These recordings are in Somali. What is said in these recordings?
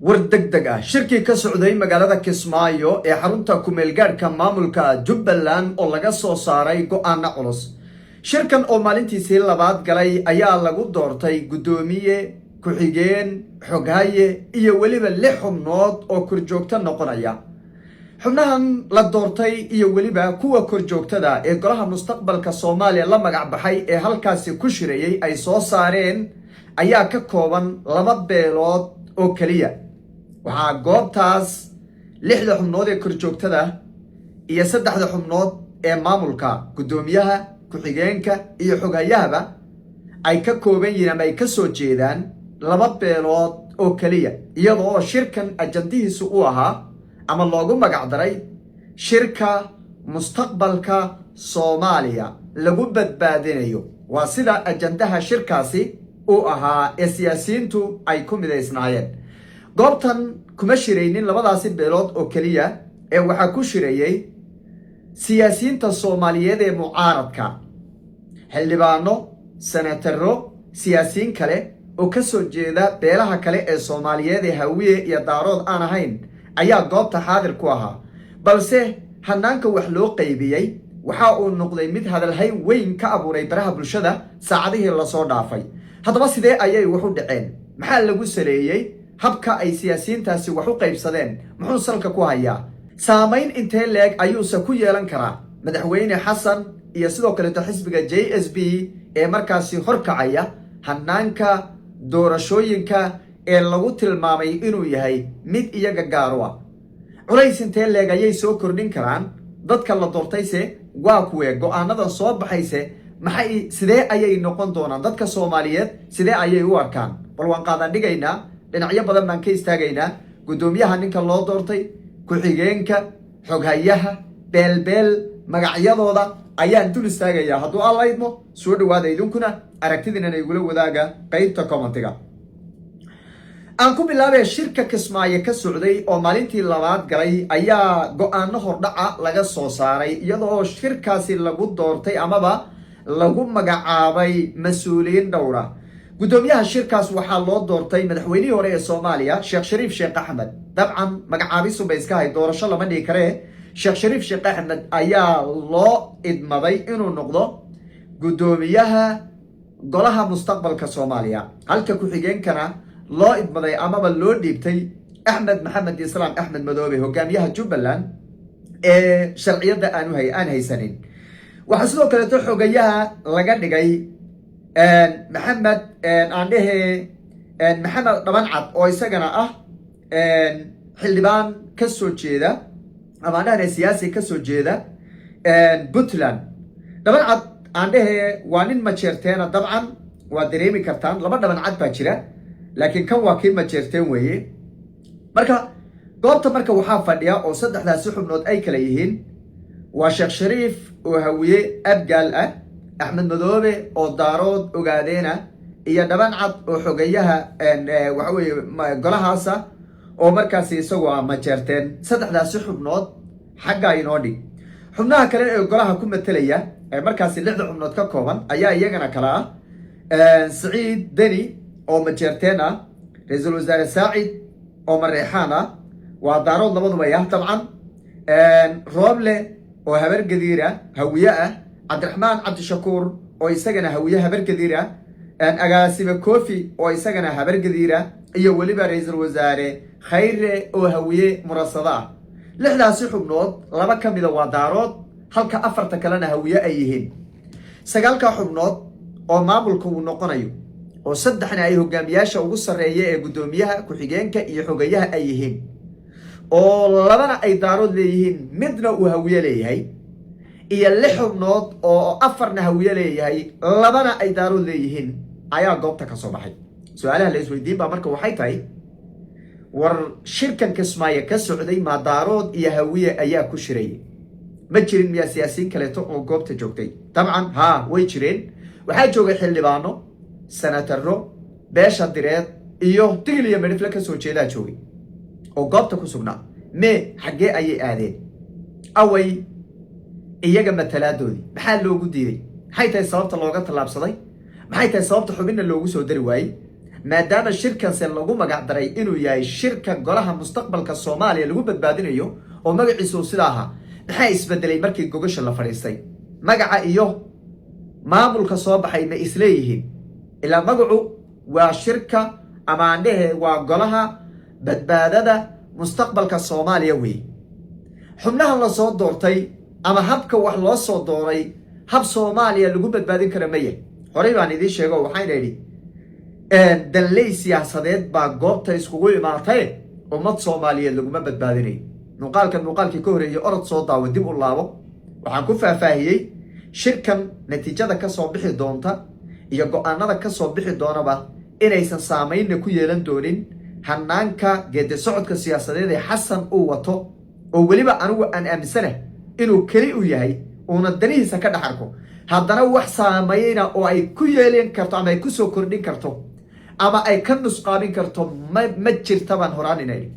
War deg deg ah: shirkii ka socday magaalada Kismaayo ee xarunta kumeelgaadhka maamulka Jubbaland oo laga soo saaray go-aano culus. Shirkan oo maalintiisii labaad galay ayaa lagu doortay guddoomiye ku-xigeen, xoghaye iyo weliba lix xubnood oo korjoogto noqonaya. Xubnahan la doortay iyo weliba kuwa korjoogtada ee Golaha Mustaqbalka Soomaaliya la magac baxay ee halkaasi ku shirayey ay soo saareen ayaa ka kooban laba beelood oo keliya. Waxaa goobtaas lixda xubnood ee korjoogtada iyo saddexda xubnood ee maamulka, guddoomiyaha, ku-xigeenka iyo xoghayahaba, ay ka kooban yihiin ama ay ka soo jeedaan laba beelood oo keliya, iyadoo shirkan ajandihiisu u ahaa ama loogu magac daray shirka mustaqbalka Soomaaliya lagu badbaadinayo. Waa sida ajandaha shirkaasi u ahaa ee siyaasiyiintu ay ku midaysnaayeen. Goobtan kuma shiraynin labadaasi beelood oo keliya ee waxaa ku shirayey siyaasiyiinta Soomaaliyeed ee mucaaradka, xildhibaano, senataro, siyaasiyiin kale oo ka soo jeeda beelaha kale ee Soomaaliyeed ee Hawiye iyo Daarood aan ahayn ayaa goobta xaadir ku ahaa. Balse hanaanka wax loo qaybiyey waxa uu noqday mid hadalhayn weyn ka abuuray baraha bulshada saacadihii lasoo dhaafay. Haddaba, sidee ayay wax u dhaceen? Maxaa lagu saleeyey habka ay siyaasiyiintaasi wax u qaybsadeen? Muxuu salka ku hayaa? Saamayn intee leeg ayuuse ku yeelan karaa Madaxweyne Xasan iyo sidoo kaleeto xisbiga JSP ee markaasi horkacaya hanaanka doorashooyinka ee lagu tilmaamay inuu yahay mid iyaga gaaru ah? Culays intee leeg ayay soo kordhin karaan? Dadka la doortayse waa kuwee? Go-aanadan soo baxayse maxay, sidee ayay noqon doonaan? Dadka Soomaaliyeed sidee ayay u arkaan? Bal waan qaadaan dhigaynaa, dhinacyo badan baan ka istaagaynaa. Guddoomiyaha ninka loo doortay, ku-xigeenka, xoghayaha, beelbeel magacyadooda ayaan dul istaagayaa hadduu Alla idmo. Soo dhawaada idinkuna, aragtidiinana igula wadaaga qeybta commentiga. Aan ku bilaabay shirka Kismaayo ka socday oo maalintii labaad galay ayaa go-aano hordhaca laga soo saaray, iyadoo shirkaasi lagu doortay amaba lagu magacaabay mas-uuliyiin dhowra. Guddoomiyaha shirkaas waxaa loo doortay madaxweynihii hore ee Soomaaliya, Sheekh Shariif Sheekh Axmed. Dabcan magacaabisun bay iska hay, doorasho lama dhihi karee. Sheekh Shariif Sheekh Axmed ayaa loo idmaday inuu noqdo guddoomiyaha Golaha Mustaqbalka Soomaaliya, halka ku-xigeenkana loo idmaday amaba loo dhiibtay Axmed Maxamed Islaam, Axmed Madoobe, hogaamiyaha Jubbaland ee sharciyadda aanu aan haysanin. Waxaa sidoo kaleeto xogayaha laga dhigay Maxamed, aan dhehe Maxamed Dhabancad, oo isagana ah xildhibaan ka soo jeeda ama aan dhahne siyaasi ka soo jeeda Puntland. Dhabancad aan dhehe waa nin Majeerteena. Dabcan waa dareemi kartaan, laba Dhabancad baa jira, laakiin kan waa kii Majeerteen weeye. Marka goobta marka waxaa fadhiya oo saddexdaasi xubnood ay kala yihiin waa Sheekh Shariif oo Hawiye Abgaal ah, Axmed Madoobe oo Daarood Ogaadeena, iyo Dhabancad oo xogayaha waxa weeye golahaasa oo markaasi isagu ah Majeerteen. Saddexdaasi xubnood xaggaa inoo dhig. Xubnaha kale ee golaha ku matelaya ee markaasi lixda xubnood ka kooban ayaa iyagana kale ah Siciid Deni oo Majeerteen ah, Ra-iisul Wasaare Saacid oo Mareexaan ah, waa Daarood labaduba yah dabcan, Rooble oo Habargadiira Hawiye ah, Cabdiraxmaan Cabdishakuur oo isagana Hawiye Habargadiir ah, Agaasime Cofi oo isagana Habargadiira, iyo weliba Ra-iisul Wasaare Khayre oo Hawiye Murasado ah. Lixdaasi xubnood laba ka mida waa Daarood, halka afarta kalena Hawiye ay yihiin. Sagaalka xubnood oo maamulka uu noqonayo, oo saddexna ay hogaamiyaasha ugu sarreeya ee guddoomiyaha, ku-xigeenka iyo xogayaha ay yihiin, oo labana ay Daarood leeyihiin, midna uu Hawiye leeyahay, iyo lix xubnood oo afarna Hawiye leeyahay, labana ay Daarood leeyihiin, ayaa goobta ka soo baxay. Su-aalaha la isweydiin baa marka waxay tahay: war shirkan Kismaayo ka socday ma Daarood iyo Hawiye ayaa ku shirayay? Ma jirin miyaa siyaasiyiin kaleeto oo goobta joogtay? Dabcan haa, way jireen. Waxaa joogay xildhibaano, senataro beesha Direed iyo Digil iyo Medhifle ka soo jeedaa joogay oo goobta ku sugnaa. Mee? Xaggee ayay aadeen? Away iyaga matalaadoodii? Maxaa loogu diiday? Maxay tahay sababta looga tallaabsaday? Maxay tahay sababta xubinna loogu soo dari waayey? Maadaama shirkanse lagu magac daray inuu yahay shirka Golaha Mustaqbalka Soomaaliya lagu badbaadinayo, oo magaciisa uu sidaa ahaa, maxaa isbedelay markii gogasha la fadhiistay? Magaca iyo maamulka soo baxay ma isleeyihiin? Ilaa magacu waa shirka amaandhehe, waa Golaha Badbaadada Mustaqbalka Soomaaliya wey. Xubnahan la soo doortay ama habka wax loo soo dooray, hab Soomaaliya lagu badbaadin kara maya? Horey baan idiin sheego, waxayna idhi danley siyaasadeed baa goobta iskugu imaataye, ummad Soomaaliyeed laguma badbaadinayo. Muuqaalkan muuqaalkii ka horreeyey orod soo daawo, dib u laabo. Waxaan ku faahfaahiyey shirkan natiijada ka soo bixi doonta iyo go-aanada ka soo bixi doonaba inaysan saamaynna ku yeelan doonin hanaanka geedi socodka siyaasadeed ee Xasan uu wato, oo weliba anigu aan aaminsanah inuu keli u yahay, uuna danihiisa ka dhex arko. Haddana wax saamayna oo ay ku yeelan karto ama ay ku soo kordhin karto ama ay ka nusqaamin karto ma jirta baan horaan inayni.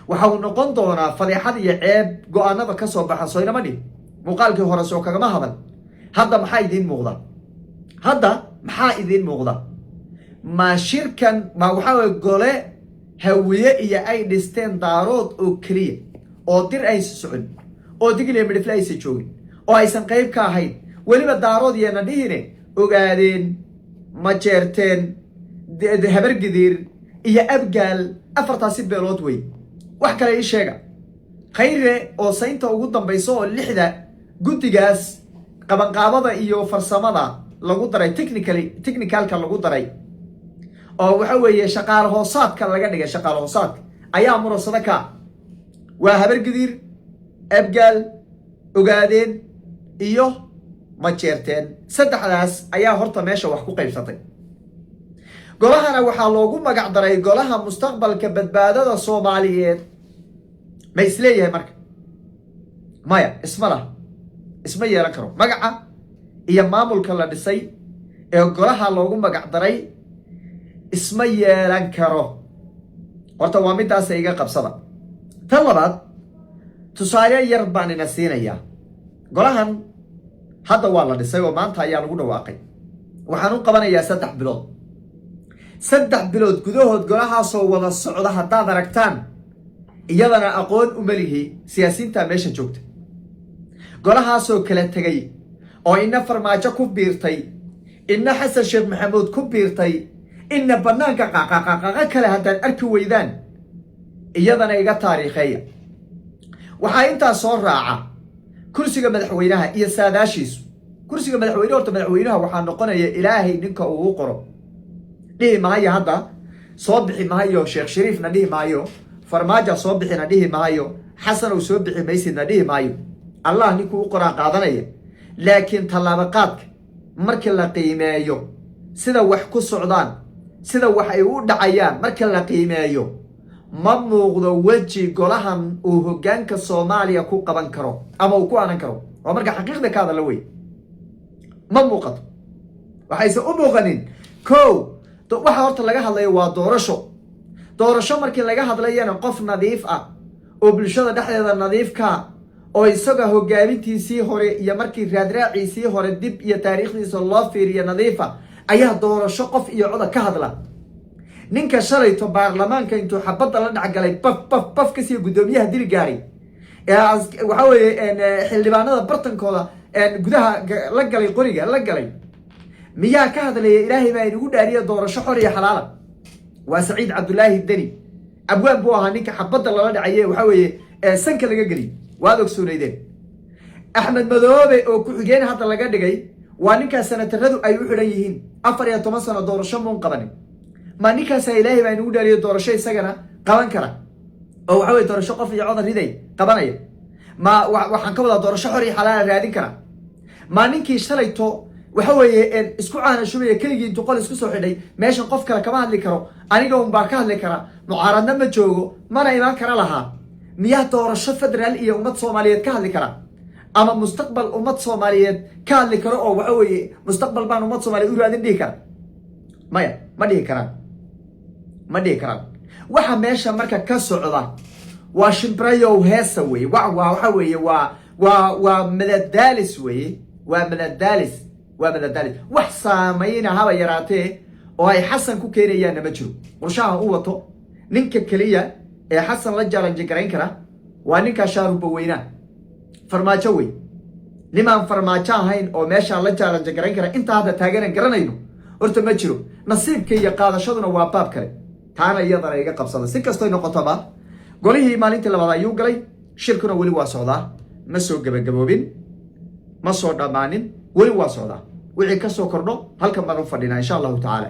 Waxa uu noqon doonaa fadeexad iyo ceeb go-aanada ka soo baxa. Soynama dhin muuqaalkii hore soo kagama hadal? Hadda maxaa idiin muuqda? Hadda maxaa idiin muuqda? Ma shirkan ma waxaa waye gole Hawiye iyo ay dhisteen Daarood oo keliya, oo Dir aysa socon, oo Digil iyo Midhifle aysa joogin, oo aysan qayb ka ahayn? Weliba Daarood yeena dhihine, Ogaadeen, Majeerteen, Habargidiir iyo Abgaal, afartaasi beelood wey. Wax kale ii sheega. Khayre oo saynta ugu dambaysa oo lixda guddigaas qabanqaabada iyo farsamada lagu daray, technically, technicalka lagu daray, oo waxa weeye shaqaale hoosaadka laga dhigay, shaqaale hoosaadka ayaa murasado ka waa Habargidiir, Abgaal, Ogaadeen iyo Majeerteen. Saddexdaas ayaa horta meesha wax ku qaybsatay. Golahana waxaa loogu magac daray Golaha Mustaqbalka Badbaadada Soomaaliyeed. Ma isleeyahay marka? Maya, isma laha, isma yeelan karo. Magaca iyo maamulka la dhisay ee golaha loogu magac daray isma yeelan karo. Horta waa midaasa iga qabsada. Tan labaad, tusaale yar baan ina siinayaa. Golahan hadda waa la dhisay oo maanta ayaa lagu dhawaaqay. Waxaan u qabanayaa 3 bilood. 3 bilood gudahood golahaasoo wada socda haddaad aragtaan, iyadana aqoon uma lihi siyaasiyiinta meesha joogta. Golahaasoo kala tegay oo ina Farmaajo ku biirtay, ina Xasan Sheekh Maxamuud ku biirtay, ina bannaanka qaqaqaqaqa kale haddaad arki weydaan, iyadana iga taariikheeya. Waxaa intaas soo raaca kursiga madaxweynaha iyo saadaashiisu. Kursiga madaxweyne, horta madaxweynaha waxaa noqonaya Ilaahay ninka uu u qoro. Dhihi maayo hadda soo bixi maayo Sheekh Shariifna dhihi maayo, Farmaaja soo bixina dhihi maayo, Xasanow soo bixi maysidna dhihi maayo. Allah ninkuu u qoraan qaadanaya. Laakiin tallaabaqaadka markii la qiimeeyo, sida wax ku socdaan, sida wax ay u dhacayaan marka la qiimeeyo, ma muuqdo weji golahan uu hoggaanka Soomaaliya ku qaban karo ama uu ku anan karo. Waa marka xaqiiqda ka hadalla wey. Ma muuqato. Waxayse u muuqanin, ko waxa horta laga hadlayo waa doorasho. Doorasho markii laga hadlayana, qof nadiif ah oo bulshada dhexdeeda nadiifkaa, oo isaga hogaamintiisii hore iyo markii raadraaciisii hore dib iyo taariikhdiisa loo fiiriyo nadiifa, ayaa doorasho qof iyo coda ka hadla. Ninka shalayto baarlamaanka intuu xabadda la dhacgalay, baf baf baf kasii guddoomiyaha dili gaaray, waxaa weeye xildhibaanada bartankooda gudaha la galay, qoriga la galay, miyaa ka hadlaya, Ilaahay baa inagu dhaariya, doorasho xor iyo xalaala? Waa Saciid Cabdulaahi Deni. Abwaan buu ahaa ninka xabadda lala dhacaye, waxaa weeye sanka laga geliy, waad ogsoonaydeen. Axmed Madoobe oo ku-xigeen hadda laga dhigay waa ninkaas sanataradu ay u xidhan yihiin. 14 sano doorasho muun qabanin. Ma ninkaasa, Ilaahay baa inagu dhaariyo, doorasho isagana qaban kara oo waxa weye doorasho qof iyo coda riday qabanaya? Ma waxaan ka wadaa doorasho xor iyo xalaala raadin kara? Ma ninkii shalayto waxa weeye isku caana shubaya, keligii intuu qol isku soo xidhay, meeshan qof kale kama hadli karo, aniga un baa ka hadli kara, mucaaradna ma joogo mana imaan kara lahaa, miyaa doorasho federaal iyo ummad Soomaaliyeed ka hadli kara ama mustaqbal ummad Soomaaliyeed ka hadli karo, oo waxa weeye mustaqbal baan ummad Soomaaliyeed u raadin dhihi kara? Maya, ma dhihi karaan, ma dhihi karaan. Waxa meesha marka ka socda waa shimbirayow heesa weye. Wa waxa weeye waa madadaalis weye, waa madadaalis, waa madadaalis. Wax saamayna haba yaraatee oo Oo ay Xasan ku keenayaanna ma jiro. Qorshaha u wato ninka keliya ee Xasan la challenge garayn kara waa ninkaa shaaruba weynaa, Farmaajo wey. Nimaan Farmaajo ahayn oo meeshaa la challenge garayn kara intaa hadda taaganan garanayno horta ma jiro. Nasiibka iyo qaadashaduna waa baab kale, taana iyadana iga qabsada. Si kastoy noqotoba, golihii maalintii labaad ayuu galay, shirkuna weli waa socdaa. Ma soo gebagaboobin, ma soo dhammaanin, weli waa socdaa. Wixii ka soo kordho halkan baan u fadhinaa, insha Allahu tacaala.